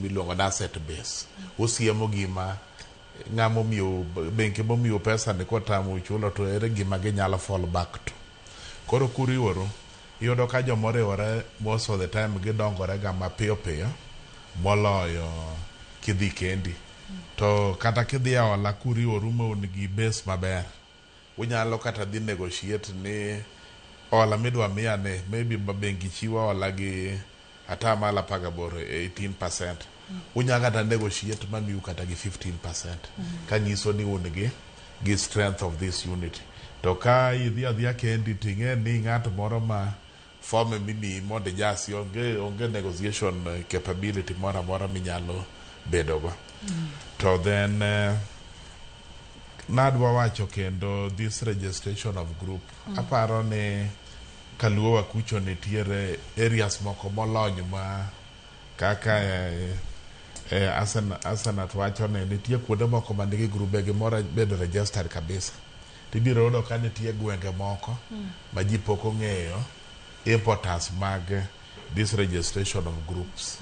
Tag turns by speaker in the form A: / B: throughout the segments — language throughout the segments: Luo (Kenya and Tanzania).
A: gimiluongo ni asset base. Osiemo gima ng'ama omiyo benki momiyo pesa ni kotamo chulo to ere gima ginyalo fall back to. Koro kuriworu, iyudo ka jomoriwore most of the time gidongore ga mapiyo piyo moloyo kidhi kendi. To kata kidhi e hola kuriworu ma un gi base maber, unyalo kata dhi negotiate ni hola midwa miya ni maybe benki chiwo hola gi 18, 18%. Unyalo kata negotiate mamiu kata gi 15% kanyiso ni un gi strength of this unity. To ka idhi adhiya kendi ting'e ni ng'at moro ma form mimiyi mondo ijasi onge negotiation capability moro amora minyalo bedogo. To then nadwa wacho kendo this registration of group. Aparo ni kaluowa kucho nitiere areas moko molony ma kaka Asenath wacho ni nitie kuonde moko manigi grube gi moro bedo registered kabisa. Tibiro yudo ka nitie gwenge moko ma ji pok ong'eyo importance mag this registration of groups.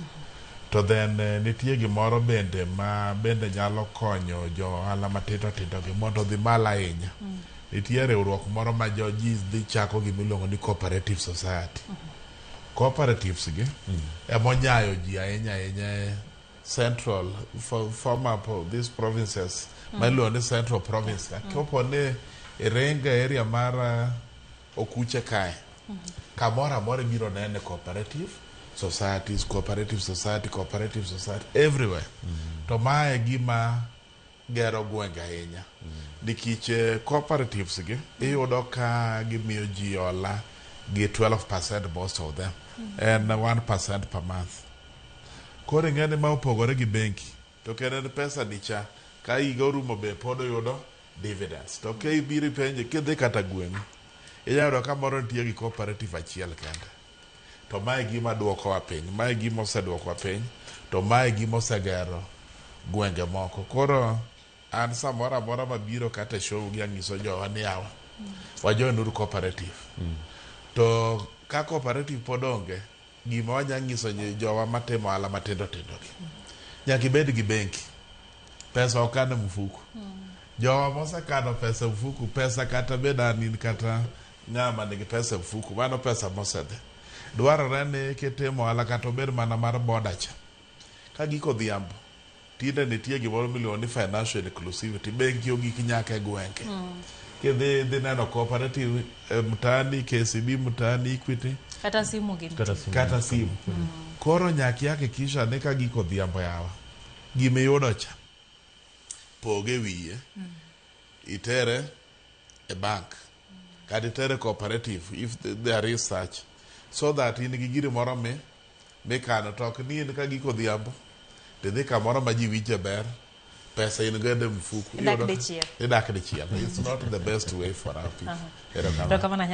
A: To then nitie gimoro bende ma bende nyalo konyo jo ohala matindo tindo gi mondo odhi malo ahinya. Nitie riwruok moro ma jo ji dhi chako gimiluongo ni cooperative society. Cooperatives gi emonyayo ji ahinya ahinya e central former these provinces ma iluongo ni Central Province ka. Kopo ni iringo e area mar Okuche kae, kamoro amora ibiro nene cooperative societies, cooperative society, cooperative society everywhere. To mae gima gero gwenge ahinya. Nikech cooperatives gi iyudo ka gimiyo ji hola gi 12% most of them en 1% per month. Koro ing'e ni ma opogore gi benki to kendo en pesa ni cha ka higa orumo be pod oyudo dividends. To ka ibiro ipenje kidhi kata gweng'u inyalo yudo ka moro nitie gi cooperative achiel kende. To mae gima duokowa piny, mae gima oseduokowa piny, to mae gima osegero gwenge moko. Koro an samoro amora mabiro kata e show gi ang'iso jowa ni yawa, wa join uru cooperative. To ka cooperative pod onge, gima wanya nyiso jowa matimo ohala matindo tindo gi. Nyaka ibed gi benki. Pesa ok kan e mfuko. Jowa mosekano pesa e mfuko, pesa kata bed an in kata ng'ama nigi pesa e mfuko, mano pesa mosedhi. Dwarore ni kitimo ohala kata obed mana mar boda cha. Ka giko odhiambo, tinde nitie gimoro miluongo ni financial inclusivity. Benki ogik nyaka e gwenge. Kidhi idhi neno cooperative mtaani, KCB mtaani, Equity,
B: Kata simu gi
C: Kata simu.
A: Kata simu. Koro nyaka ihakikisha ni ka giko odhiambo yawa, gimiyudo cha, poge wiye, itere e bank, kata itere cooperative if there is such, so that in gi giri moro mi mikano to ok ni in ka giko odhiambo tidhi kamoro ma ji winje ber pesa in godo e mfuko.
B: Idak
A: Iyudo
B: dichiel.
A: Idak dichiel. It's not the best way for our people. Erokamano.
B: Erokamano ahinya.